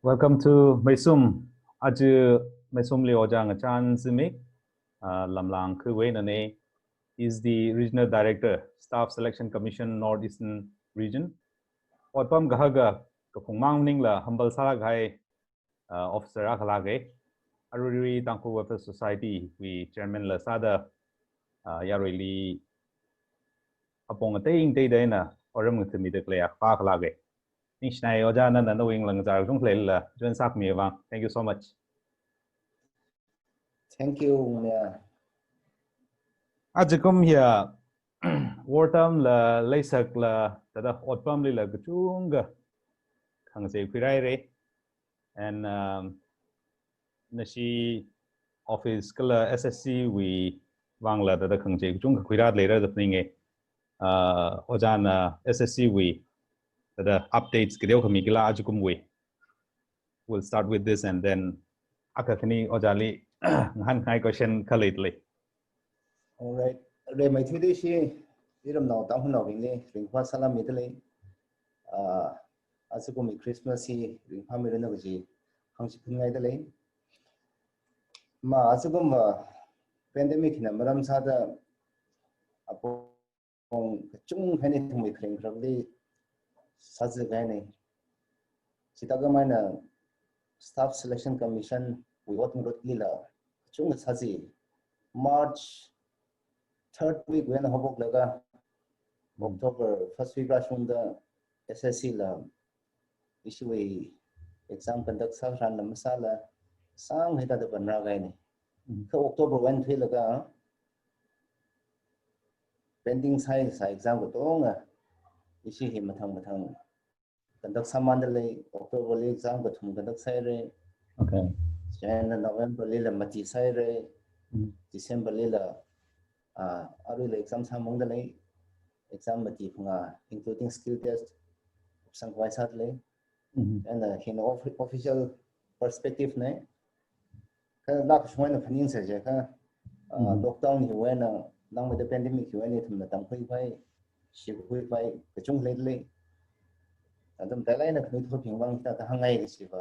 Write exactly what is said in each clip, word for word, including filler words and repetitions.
Welcome to Meisum. Aja Meisumli ojā ngachān zimik, uh, Lamlang Khuiwuinane is the Regional Director, Staff Selection Commission, Northeastern Region. Otpam kahaka kaphungmang maningla humble sālāk kahai, uh, officer akhalāke. Aruirui Tangkhul Welfare Society wui chairman la sāda, uh, yaruili apong atei ngatei eina otram ngathāmida khalei akha akhalāke. Ningshinai ojā, nana nawui ngalāng zar kachungkha leilala join sākhami vang. Thank you so much. Thank you, Mia. Ajakum hiya war tamla leisakla, thāda otpamlila kachungkha khangachei khuirai re. And, um, nashi office kala S S C wui vangla thāda khangachei kachungkha khuirada leira da phaninge. Uh, ojāna S S C wui thāda updates kateokha mikila ajakumwui? We'll start with this and then akha khani ojāli ngahānngai question khalei lei. All right. Rimeithuida ishi iramnao Tangkhulnaobingli ringphā salam mida lei. Ah, ajakumwui Christmas hi ringphāmiranu kaji hāngchiphunngaida lei. Ma, ajakum, ah, pandemic hina maram sāda apong kachungkha eina ithumwui kharing kharakli sāzi kahaine. Chithākha eina Staff Selection Commission wui ot ngarutlila kachungkha sāzi. March third week wui eina haophoklaga October first week rāshungda S S C la ishiwui exam conduct sātharanla masāla sānghaida da panra kahaine. Mm. Kha October wui eina thuilaga pending sāsai exam katonga ishi hi mathang mathang conduct sāmanda lei. October li exam kathum conduct sāhaire. Okay. Chieina November lila mati sāhaire. Mm. December lila, ah, aruila exam sāmangda lei. Exam mati phangā, including skill test, sangkhavai sāda lei. Mm-hmm. And, uh, hina offi-, official perspective ne. Kha lākshung eina phaningsā chiakha, uh, mm-hmm, lockdown hiwui eina, langmeida pandemic hiwui eina ithumna tamkhuikhavai, shikhuikhavai kachungkha leida lei. Atam thālala ina khanuithotbing vang hithāda hāngngai kajiva,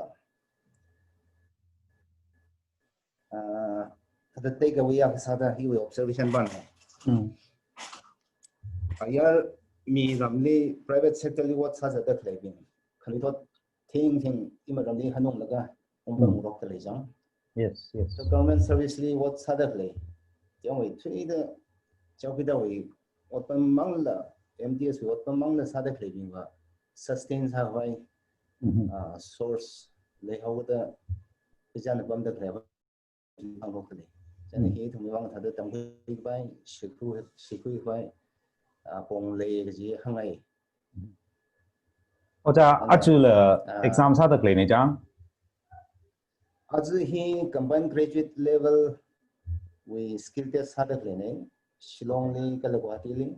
ah, thāda take away akha sāda hiwui observation bana. Hmm. Ayar miramli private sector li ot sāzatda khaleibing khanuithot thingthing iramli hanunglaga ungpam, hmm, ngarokda lei chang. Yes, yes. So government service li ot sāda khalei, chiwui thuida, chowkidar wui otpam mangla, M T S wui otpam mangla sāda khaleibingva sustain sākhavai, mm-hmm, ah, source leihaoda, pheisāna pamda khaleiva hāngngarokda lei. Chieina, mm, hi ithumwui vang thāda tamkhuikhavai, shikhui, shikhuikhavai, ah, pong lei kaji hāngngai. Ojā, ana, ajala, ah, exam sāda khaleine chang? Aja hi combined graduate level wui skill test sāda khaleine. Shillong li kala Guwahati li,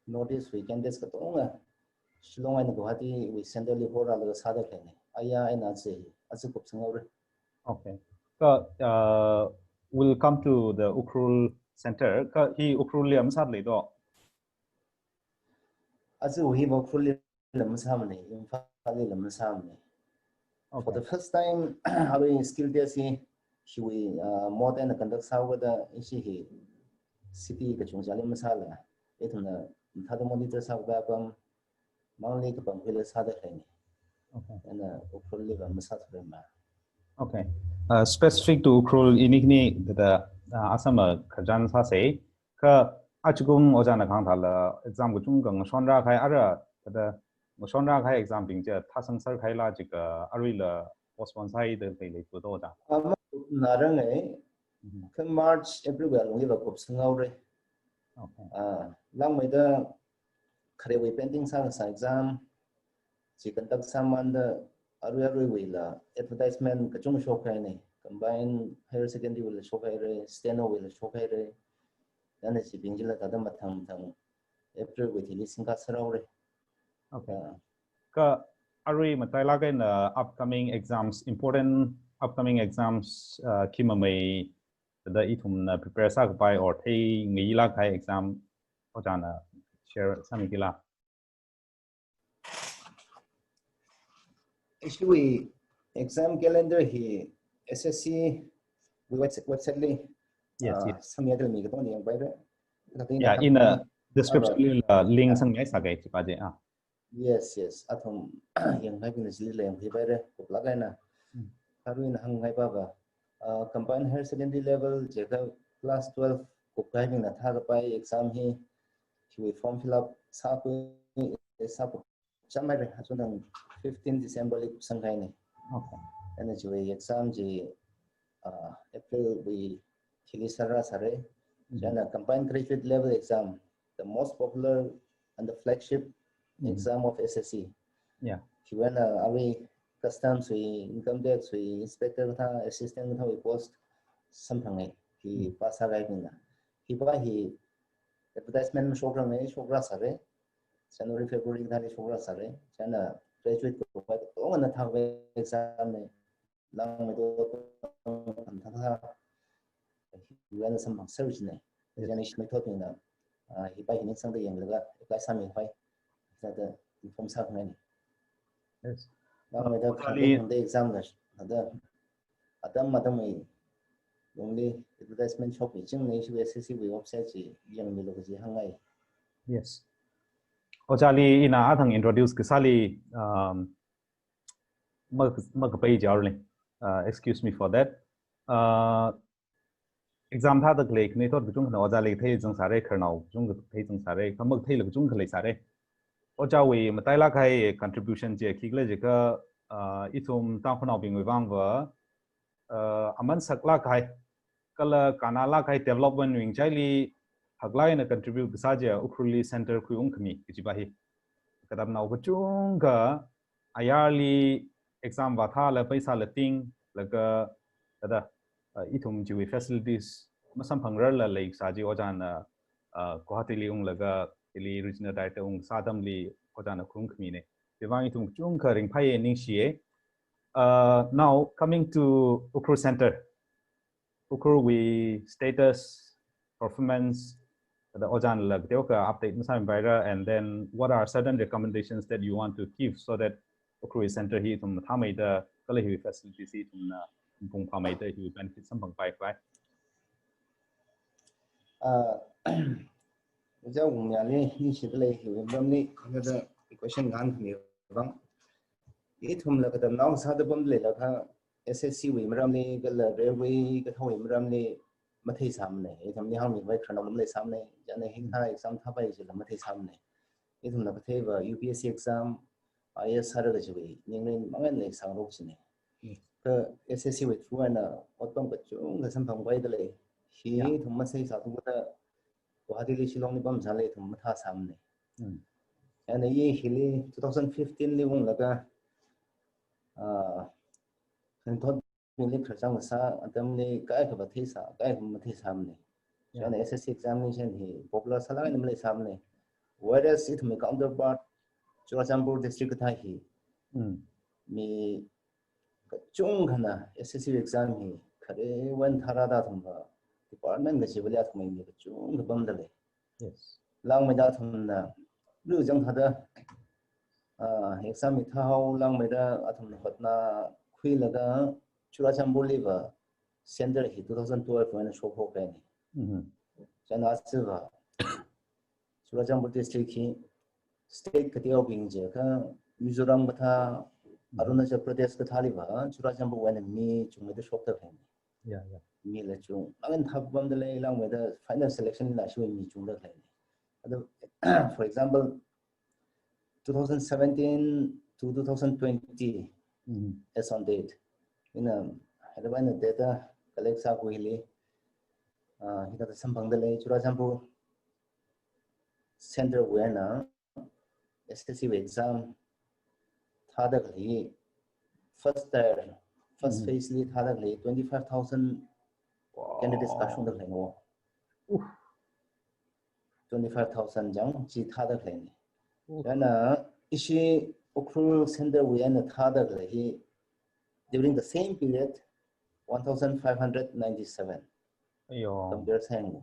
North East wui candidates katonga Shillong eina Guwahati wui center li horalaga sāda khaleine. Aya eina aja hi, aja kupsanghaore. Okay. Kha, uh, we'll come to the Ukhrul center. Kha hi Ukhrul li masāda lei do? Aja hi Ukhrul lila masāmane, Imphal lila masāmane. For, okay, the first time, arui skill test hi, hiwui, uh, mode eina conduct sāhaoda, ishi hi city kachungkhali masāla, ithumna thāda monitor sākhavai apam mangli kapangkhuila sāda khaleine. Okay. Eina Ukhrul liva masāthurai ma. Okay. Uh, specific to Ukhrul ini khani thāda, uh, Assam a khararchan sāsei. Kha ajakum ojāna kahāng thāla exam kachungkha ngashonra kahai, ara thāda ngashonra kahai exam bing chi thāsangser kahaila jiakha aruila postpone sāhaida lei lei pu do da? Ama narang e, mhm, kha March, April wui alungli va kupsanghaore. Okay. Ah, langmeida kharewui pending sākasā exam chi conduct sāmanda arui aruiwuila advertisement kachungkha shokhaine. Combined higher secondary wuila shokhaire, steno wuila shokhaire. Chieina chibing chila thāda mathang mathang April wui thili singkaser haore. Okay. Ah. Kha arui matailāk eina upcoming exams, important upcoming exams, uh, khi mamei thāda ithumna prepare sākhavai or theingailāk kahai exam ojāna share sāmikila? Ishiwui exam calendar hi S S C website, website li, Yes, uh, yes. Sangya del mi katong yang bai re. Yeah, in a description li la link sang ngai sa gai chi pa je ah. Yes, yes. Athum yang hai bin zili la yang bai re. Kuplak ai na. Mm. Haru in hang hai ba ba. Uh, combined higher secondary level jeka class twelve kup kai bin na tha ka pai exam hi. Kiwi form fill up sa ku sa ku cham mai re. Asun dang fifteen December li sang kai ne. Okay. Ana chiwi exam ji, uh, April wui thili sara sare. Jana combined graduate level exam, the most popular and the flagship Mhm. exam of S S C. Yeah. Kiwana awi customs wui, income tax wui, inspector tha, assistant tha wui post samphang e. Ki Mm. pasa gai bin na. Ki pa hi advertisement shokra me shokra sare. January, February thani shokra sare. Jana graduate ko pa tong na thang exam ne. Lang me to tha tha. Kiwana samphang search ne. Yes. Jana shi me to na. Ah, hi pa hi ning sang de yang laga apply sa mi pai. Sa da inform sa ngai ne. Yes. Lang me to Totally. Khande exam da. Da. Atam atam mai. Only advertisement shop ni ching ni shi S S C wui website ji yang mi lo ji hang ngai. Yes. Ojali ina athang introduce kasali um ma ma kapai jar le. Uh, excuse me for that. Uh, exam tha da kle kne thot kachung khana ojali thei jung sare kharnao kachung thei jung sare khamak thei la kachung khalei sare. Oja wui matai la kai contribution je khikle je ka uh, ithum tang khunao bing wui vang va uh, aman sak la kai kala kana la kai development wing chai li haklai na contribute kasa je Ukhrul li center khui ung khami kichi ba hi. Kadam nao kachung ka ayar li exam va tha la paisa la ting laga kada uh, ithum chiwi facilities masamphang rar la lei sa ji ojan uh, uh, Guwahati li ung laga ili regional director ung sa dam li ojan khung khami ne. Bivang ithum kachung ka ring phai ning shi e. Uh, now coming to Ukhrul center. Ukhrul wui status, performance, the ojan la video ka update masam baira, and then what are certain recommendations that you want to give so that Ukhrul center hi ithum tha mai da kala hi facilities hi ithum na pung pha mai da hi benefit samphang pai pai. Ah, ja ung ya le ni shi le hi wem ram ni ka da question ngan mi bang. Ithum la ka da nao sa da bam le la ka S S C wui maram li kala railway ka thawui maram li mathei sam ne. Ithum ni hang mi bai khana lam le sam ne. Jana hin tha exam tha bai ji la mathei sam ne. Ithum la ka thei ba U P S C exam I A S sara ka ji wui ning rin mangan le sang rok ji ne. Ka S S C wui through na otpam kachung ka samphang bai da le. Hi Yeah. Ithum masai sa tu ka da Guwahati li Shillong li bam sa le ithum matha sam ne. Mm. Ana ye hi li two thousand fifteen li ung laga ah kan thot ni li khachang sa atam ni kai ka ba thei sa kai ka mathei sam ne. Yeah. Ana S S C examination hi popular sa la ni le sam ne. Whereas ithum counterpart Churachandpur district ka tha hi Mm. mi kachung khana S S C exam hi khare wan thara da thum ba department ka ji ba le thum mi kachung ka bam da le. Yes. Lang mai da thum na lu jang tha da ah exam hi tha hao lang mai da athum na hotna khui laga Churachandpur li ba center hi two thousand twelve wui na shok hok kai ni. Mm-hmm. Jana si ba Churachandpur district hi state ka teo bing je ka Mizoram ka tha Arunachal Pradesh ka tha li ba Churachandpur wui na mi chung mai da shok da kai ni. Yeah, yeah. Mi la chung. Ang tha bam da le lang mai da final selection la shi mi chung da kai ni. Ada, for example, two thousand seventeen to two thousand twenty Mm-hmm. as on date. Ina, ada ba na data collect sa ku hi li. Ah, hi ka da samphang da le Churachandpur center wui na S S C wui exam tha da khalei first tier, first Mhm. phase li tha da khalei twenty-five thousand candidates ka shung da khalei ngo. Oof. Twenty-five thousand jang chi tha da khalei ni. Oof. Yana ishi Ukhrul center wui na tha da khalei hi during the same period one thousand five hundred ninety-seven. Ayo. Compare sa yang.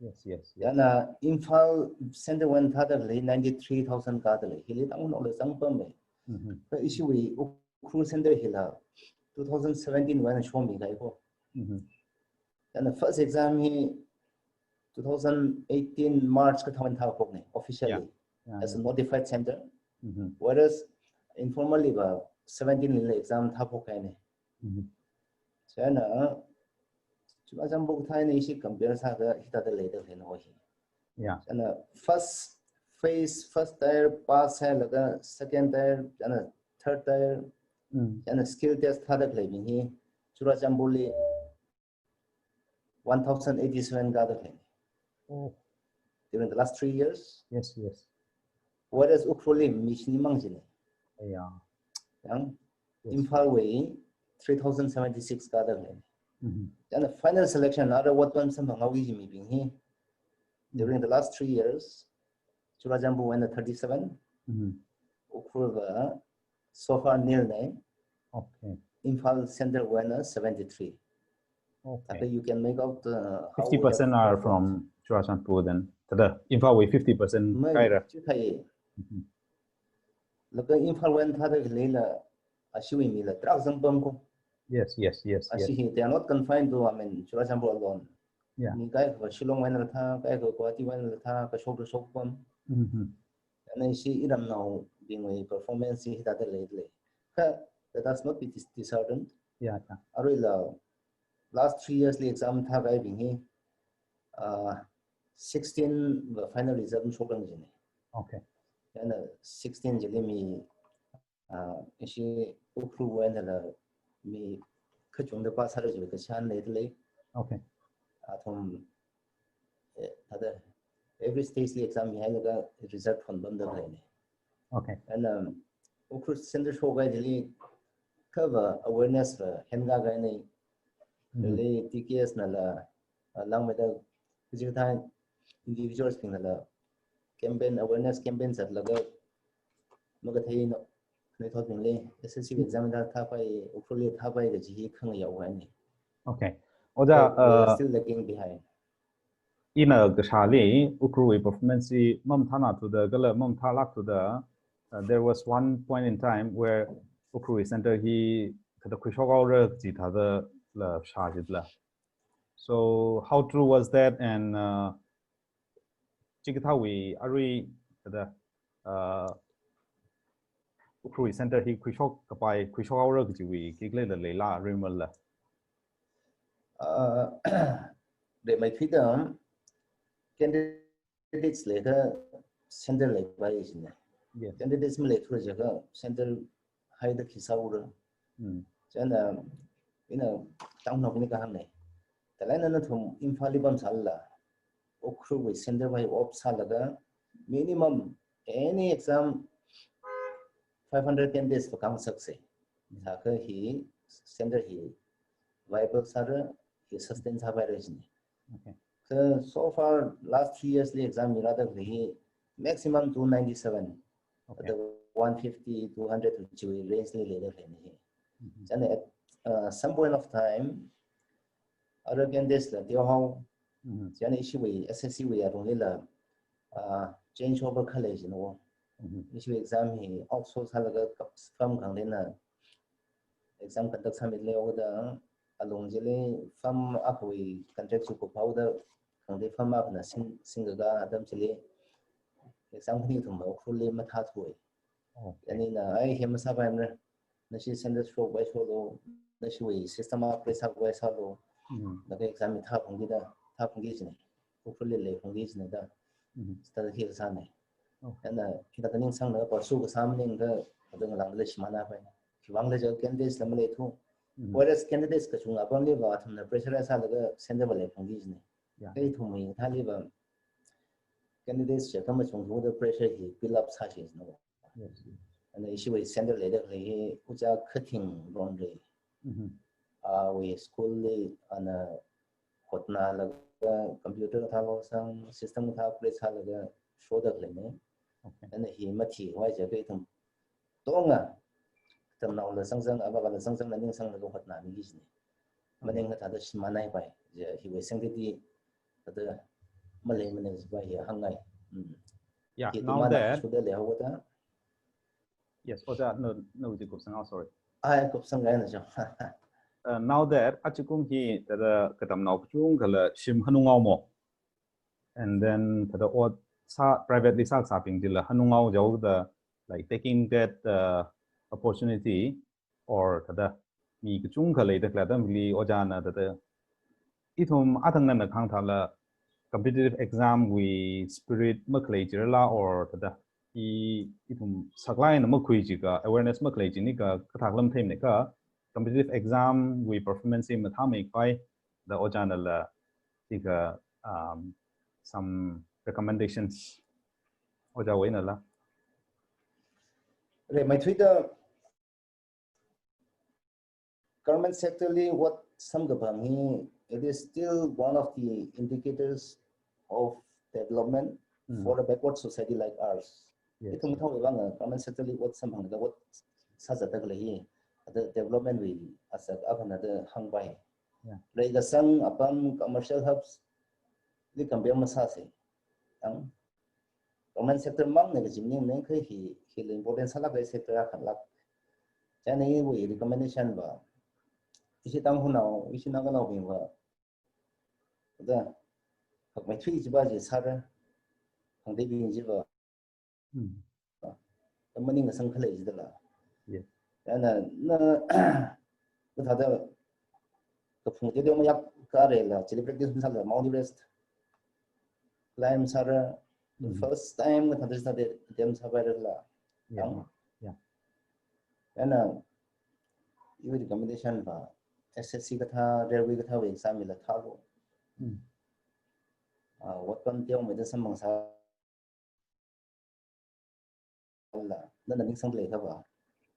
Yes, yes, yes. Yana Imphal center wui na tha da khalei ninety-three thousand ka da le. Hi li tang no le sang pam le. Mhm. Ka ishi wui Ukhrul Center hila two thousand seventeen wui eina shomi kahai ko. Mm-hmm. And the first exam hi two thousand eighteen March kathāwui eina thāphokna officially, yeah, yeah, as a notified center. Mm-hmm. Whereas informally va seventeen lila exam thāphok kahaina. Mm-hmm. Chieina Churachandpur kathā eina ishi compare sāda hithāda leida khaleina hi. Yeah. Chieina first phase, first tier pass hailaga second tier, chieina third tier, mm, chieina skill test thāda khaleibing hi Churachandpurli one thousand eighty-seven kāda khaleina. Oh. During the last three years. Yes, yes. Whereas Ukhrulli mi shini mang jina. Yeah. Yang, yes, Imphalwui three thousand seventy-six kāda khaleina. Mm-hmm. Chieina final selection ara ward one samphang haoki kaji mibing hi, mm, during the last three years, Churachandpurwui eina thirty-seven, mm-hmm, Ukhrulva so far nil na. Okay. Imphal Centerwui eina seventy-three. Okay. Thāda you can make out, uh, how we have performed. Fifty percent are from Churachandpur then. Thāda Imphalwui fifty percent mai, kahaira. Chi kahai. Mm-hmm. Laga Imphalwui eina thāda khaleila ashiwui mila tarākha zangpam ko. Yes, yes, yes, yes. Ashi hi, they are not confined to, I mean, Churachandpur alone. Yeah. Mi kaikha Shillongwui einala thā, kaikha Guwahatiwui einala thā, kashok kashok pam. Mm-hmm. Ana ishi iramnaobingwui performance hi hithāda leilei. Kha, let us not be dis-, disheartened. Yeah, yeah. Aruila last three yearsli exam thākahaibing hi, uh, sixteen va final result mashok lāng jina. Okay. Ana sixteen chili mi, uh, ishi Ukhrulwui einala mi kachungda pass sāra jiwui kachihān leilei. Okay. Athum, eh, thāda every stageli exam mihailaga result phonpamda khaleina. Okay. And, um, Ukhrul Center shokkahai chili kha va awareness va henkā kahaina. Mm-hmm. Chili T K S nala, uh, langmeida kaji kathā individualsbing nala campaign, awareness campaign zatlaga makathei no, khanuithotbingli S S C exam da thāpai, Ukhrulli thāpai kaji hi khangayao kahaina. Okay. Ojā, so, we are, uh, still lagging behind. Ina kashāli Ukhrulwui performance hi mamathānathuda, kala mamathālākthuda, uh, there was one point in time where Ukhrulwui center hi thāda khuishok haora kaji thādala shā jitla. So how true was that, and, uh, chikathāwui arui thāda, uh, Ukhrulwui center hi khuishok kapai, khuishok haora kajiwui khikhala leila, aruimala? Uh, rimeikhui da candidates leikha center leipai jina. Yes. Candidates maleithura jiakha center haida khi sāura. Mm. Chieina, ina tangna kuni kahāngna. Thālala nathum Imphalli pamsālala, Ukhrulwui center va opt sālaga, minimum any exam five hundred candidates va khangasaksa. Thākha hi center hi viable sāra, hi sustain sāpaira jina. Okay. So, so far, last three yearsli exam mirāda khalei hi maximum two ninety-seven. Okay. Thāda one fifty, two hundred chiwui rangeli leida khaleina hi. Mm-hmm. Chieina at, uh, some point of time, ara candidatesla teohao, mm-hmm, chieina ishiwui S S C wui alunglila, uh, change over khalei jina wo. Mm-hmm. Ishiwui exam hi outsource sālaga kap-, firm khangateina exam conduct sāmilei haoda, alung chili firm akhawui contract chi kuphaoda, khangatei firm akhana sing, singkakā atam chili exam khani kathum Ukhrulli mathāthuwa. Okay. Chieina ina, ai, hi masāpaimara, nashi center shokpai shoklu, nashiwui system upgrade sāpai sālu, mm, laga exam hi thāphungki da, thāphungki jina, Ukhrulli leiphungki jina da, mm-hmm, study hi kasāna. Okay. Chieina hithāda ningsanglaga pursue kasā maningakha, adung lāngda shimānpai. Khiwuivang jiakha candidatesla maleithu. Mm-hmm. Whereas candidates kachungkha apamli va athumna pressure sālaga center va leiphungki jina. Yeah. Kha ithumwui thāli va candidates jiakha machungthuda pressure hi build up sāsi jina. Yes, yes. Ana ishiwui center leida khalei hi ojā Khathing Ronrei. Mm-hmm. Awui schoolli ana hotnalaga computer kathā losang, system kathā upgrade sālaga shoda khaleina. Okay. Ana hi mathikhavai jiakha ithum katonga, katamnaola zangzang, avāvāla zangzangla ningsanglaga hotnamiki jina. Okay. Maningakha thāda shimānpai, je hiwui sanctity thāda maleimana jipa hi hāngngai. Mm. Yeah, hi now that, shuda leihaoda. Yes, ojā, no, no, ji kupsang, oh, sorry. Ai, kupsang kahaina chang. Uh, now that achikum hi thāda katamnao kachungkhala shim hanunghaomo. And then thāda ot sā, privately sākasābing chila hanunghaojihaoda, like, taking that uh, opportunity or thāda mi kachungkha leida khalei atamli ojāna thāda ithum athang nana khangthāla competitive exam wui spirit makhalei jirala or thāda i ithum saklāk eina makhui jiakha awareness makhalei jini ka kathak lam themne ka competitive exam wui performance hi mathāmeikhavai da ojānala tika um, some recommendations ojāwui einala. Re, maithuida government sector li ot samkaphang hi, it is still one of the indicators of development Mm. for a backward society like ours. Yes. Ithum thao vang government sector li ot samphangda ot sāzatda khalei hi, thāda development wui asak akhana da hāngpai. Yeah. Leikasang apam commercial hubs li compare masāsa. Ang government sector mangna kaji maningne, kha hi, hila important sālāk kahai sector akhanlāk. Chieina iwui recommendation va, ishi Tangkhulnao, ishi Naganaobing va, da, hakmeithui chiva chi sāra, khangateibing chiva, Hmm. da maning kasang khalei jidala. Yes. Chieina, na, na thāda kaphung teoteo mayākharela, chili practice masāla, Mount Everest climb sāra, Mm. first time kathāda sāda attempt sāpairala. Yeah. Ang? Yeah. Chieina, iwui recommendation va, S S C kathā, railway kathāwui exam hila thālu. Mm. Ah, ot pam teomeida samphang sāla, nana ningsang leiakha va.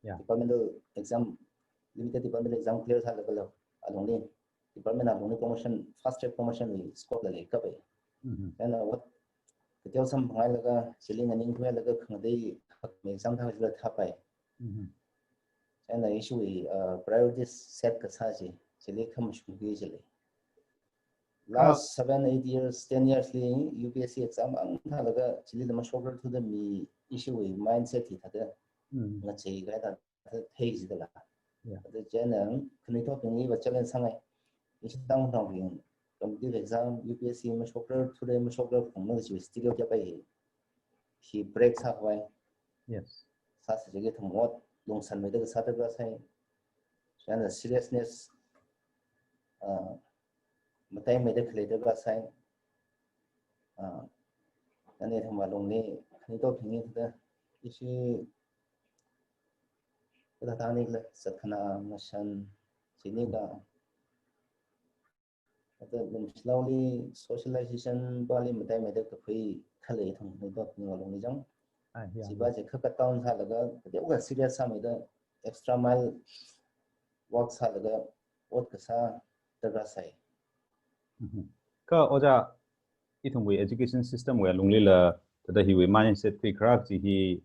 Yeah. Departmental exam, limited departmental exam clear sālaga lo, alungli, department alungli promotion, fast track promotion wui scope la leikapai. Mm-hmm. Chieina ot kateo samphanglaga, chili nganingkhuilaga khangatei exam thā chila thāpai. Mm-hmm. Chieina ishiwui, uh, priorities set kasā chi, chili khamashung ki chili. Last Ah. seven, eight years, ten years li U P S C exam ang thālaga chilila mashokrarthuda mi ishiwui mindset hi thāda Mm. ngachei kahai thāda thei jidala. Yeah. Thāda chieina khanuithotbingli va challenge sāngai. Ishi Tangkhulnaobing competitive exam, U P S C mashokrarthura, mashokrarphungna kaji stereotype hi, hi break sākhavai. Yes. Sāsa jiakha ithum ot lungsāngmeida kasā darkar sai. Chieina seriousness, uh, mataimeida khalei darkar sai. Uh, ani ithum alungli, khanuithotbingli thāda, ishi, kathāda nikhala, sākhana, mashan, chini ka, thāda lumshiloli socialization pali mataimeida kakhui khalei ithum khanuithotbing alungli chang. Ah, yeah, Chiva yeah. chi kha cut down sālaga, kateokha serious sāmeida extra mile walk sālaga ot kasā darkar sai. Mm-hmm. Kha ojā, ithumwui education system wui alunglila, thāda hiwui mindset khuikharā chi hi,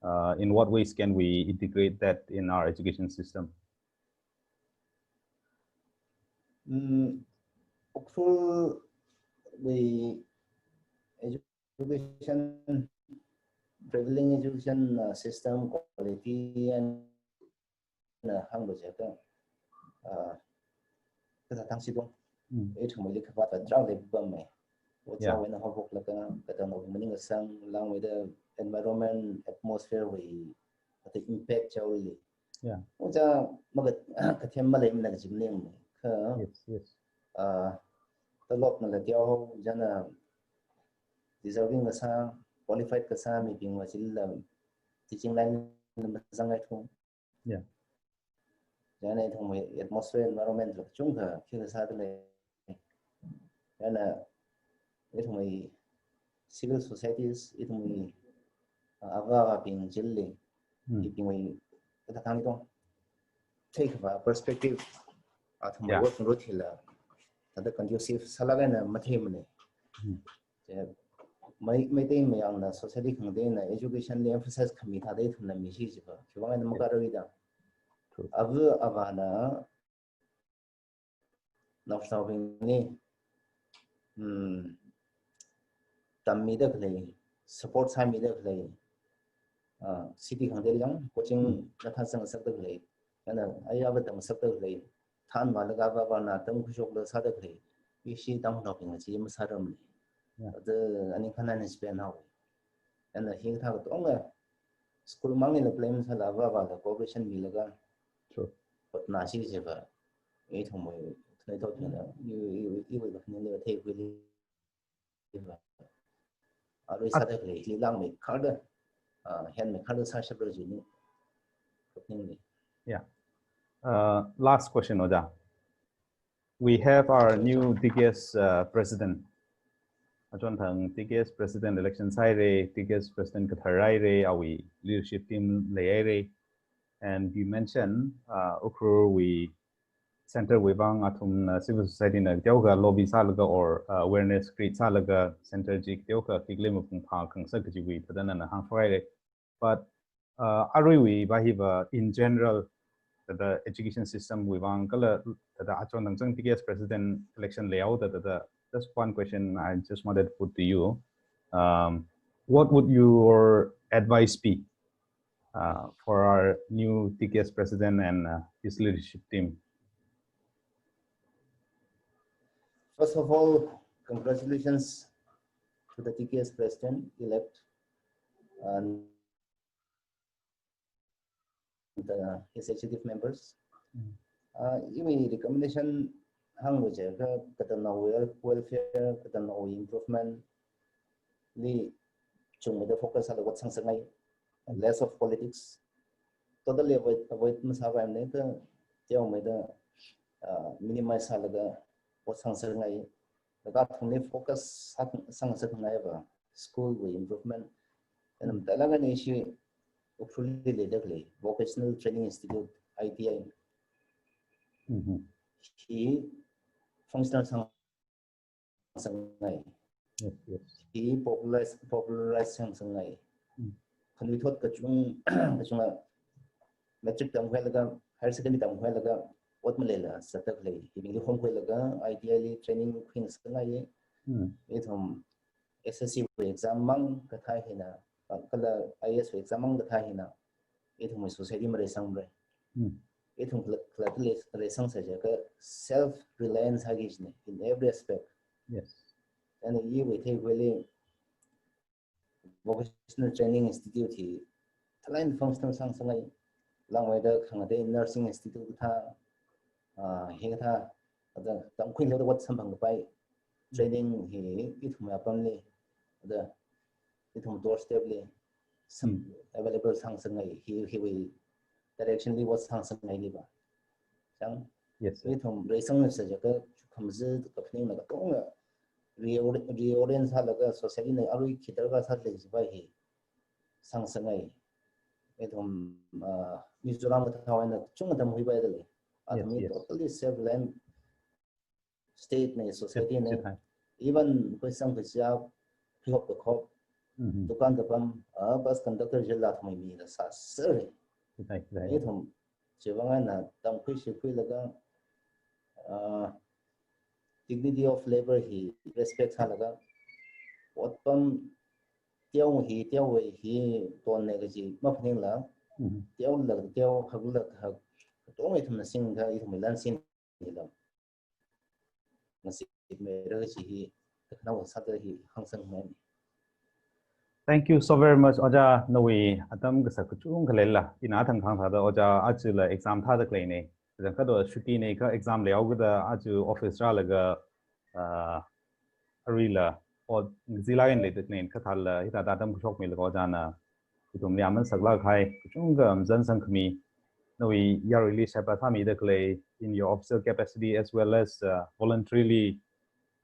uh, in what ways can we integrate that in our education system? Mm, Ukhrulwui education, prevailing education, uh, system quality and, uh, hānglu jiakha, uh, kathā thang sidong. Mm. Ithumwuili khavāt va drang leipamei. Yeah. Ojāwui eina haophoklaga, katamnao maning kasang, langmeida environment, atmosphere wui, ata impact chaoli. Yeah. Ojā maga, kathem maleimana kaji maning. Kha, Yes, yes. ah, talopnala teohao, chieina deserving kasā, qualified kasā mibing va chilila teaching line la mazangngaithu. Yeah. Chieina ithumwui atmosphere, environment la kachungkha khi kasā dalei. Chieina ithumwui civil societies, ithumwui, uh, avā avābing chili, Hmm. ibingwui kathā thang nitong theikhavā perspective, athumwui Yeah. working routine la, thāda conducive sālāk eina matheimana. Hmm. Chi, Mei-, Meitei mayarna society khangateina education li emphasize khami thāda ithumna mishi jiakha, khiwui vang eina Yeah. makharar da. True. Ava avāna naoshinaobingli, mm, tammida khalei, support sāmida khalei, ah, city khangateili yang coaching Hmm. la thāsang ngasakda khalei, Chieina aya va tamngasakda khalei, thanvālaga avāvana tamkhuishokla sāda khalei, ishi Tangkhulnaobingna chi masāramli. Yeah. Thāda ani khana ni spend haowa. Chieina hikathā katonga school manglila blame sāla avāvāla cooperation milaga True. hotnāsi jiakha, ithumwui khanuithotbingna, i, i, i, iwui kaphaningli theikhuili. Arui sāda khalei, chi langmeikharda, ah, henmeikharda sāshapra jini. Kaphaningli. Uh, last question, Ojā. We have our new T K S uh, president. Achonthang T K S president election sāhaira, T K S president kathar haira, awui leadership team leihaira. And you mentioned uh, Ukhrulwui center wui vang athumna civil society na teokha lobby sālaga or uh, awareness create sālaga center chi teokha khikhalei mapung phākhangasak kajiwui thāda nana hāngshok haira. But uh, aruiwui va hiva in general, the education system wui vang kala thāda achonthang chang T K S president election layout thāda, just one question I just wanted to put to you. Um, what would your advice be uh, for our new T K S president and uh, his leadership team? First of all, congratulations to the T K S president elect and the executive members. Mm. Uh, iwui recommendation hānglu jiakha katamnao wel-, welfare, katamnao improvement li chungmeida focus sālaga ot sāngasakngai, less of politics. Totally avoid, avoid masāpaimana, kateomeida uh, minimize sālaga ot sāngasakngai. Laga athumli focus sā-, sāngasakngaiva school wui improvement. Chieina matailāk eina ishi Ukhrulli leida khalei Vocational Training Institute, I T I. Mhm. Hi functional sāngasakngai. Yes, yes. Hi popularize, popularize sāngasakngai. Mm. Khanuithot kachung, kachunga matric tamkhuilaga, higher secondary tamkhuilaga, ot maleila zatda khalei hibingli homkhuilaga, I T I li training khuingasakngai. Mm. Ithum S S C wui exam mang kathā hina, ah, kala I A S wui exam mang kathā hina, ithumwui society mareisangmara. Mm. Ithum khala, khalattali reisangsa jiakha self reliance sāki kajina in every aspect. Yes. Chieina iwui theikhuili Vocational Training Institute hi thalai functional sāngasakngai, langmeida khangatei Nursing Institute kathā, ah, hikathā, thāda tamkhuilaga ot samphangkapai training hi ithumwui apamli, thāda ithum doorstep li sam-, available sāngasakngai, hi, hiwui direction li ot sāngasakngai liva. Chang, Yes, sir. Ithum reisangsa jiakha khamzi kaphaningna katonga reori-, reorient sālaga society na arui khi darkar sālei jiva hi sāngasakngai. Ithum, ah, Mizoram kathā eina chungda tamkhuipaida lei. Athum Yes, yes. Totally self reliant state na, society na. Chithai. Even khuisang khuisa, khuihop kakhop, Mhm. dukan kapam, ah, bus conductor jila athumwui mila sāsera. Chithai, chithai. Ithum chiwui vang eina tamkhui shikhuilaga, ah, dignity of labor hi respect sālaga, otpam teo hi, teowui hi tonna kaji maphaningla, Mhm. teola teo, hakla hak, katonga ithumna singda ithumwui lan sin hila. Ngasi mera kaji hi, kakhanao sāda hi hāngsangmana. Thank you so very much, Ojā. Nawui atam kasak kachungkha leila, ina thangkhang thāda Ojā ajala exam thāda khaleina. Kachangkhat va chutti na kha exam leihaokida aja office rālaga, ah, aruila, o, zila in leida khaleina, kha thāla, hithāda atam khuishokmilaga Ojāna ithumli aman saklāk kahai, kachungkha mazan sangkhami, nawui yaruili sheba sāmida khalei, in your official capacity as well as, uh, voluntarily,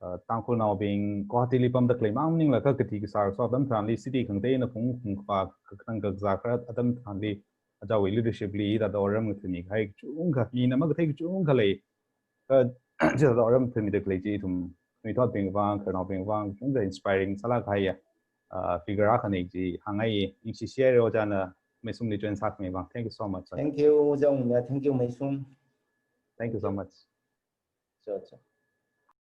uh, Tangkhulnaobing Guwahati li pamda khalei mang maningla kha kathi kasār so atam tharanli city khangatei eina phung phung kapa kakhanang kakazā kharat atam tharanli Ojāwui leadership li hithāda otram ngathāmi kahai kachungkha, mina makathei kachungkha lei. Kha, chithāda otram ngathāmida khalei chi ithum khanuithotbing vang, khararnaobing vang, kachungkha inspiring sālāk kahaiya, uh, figure akhana chi hāngngai, ningshi shihaira Ojāna Meisumli join sākhami vang. Thank you so much, Ojā. Thank you, Ojā Ungna. Thank you, Meisum. Thank you so much. Sure, sure.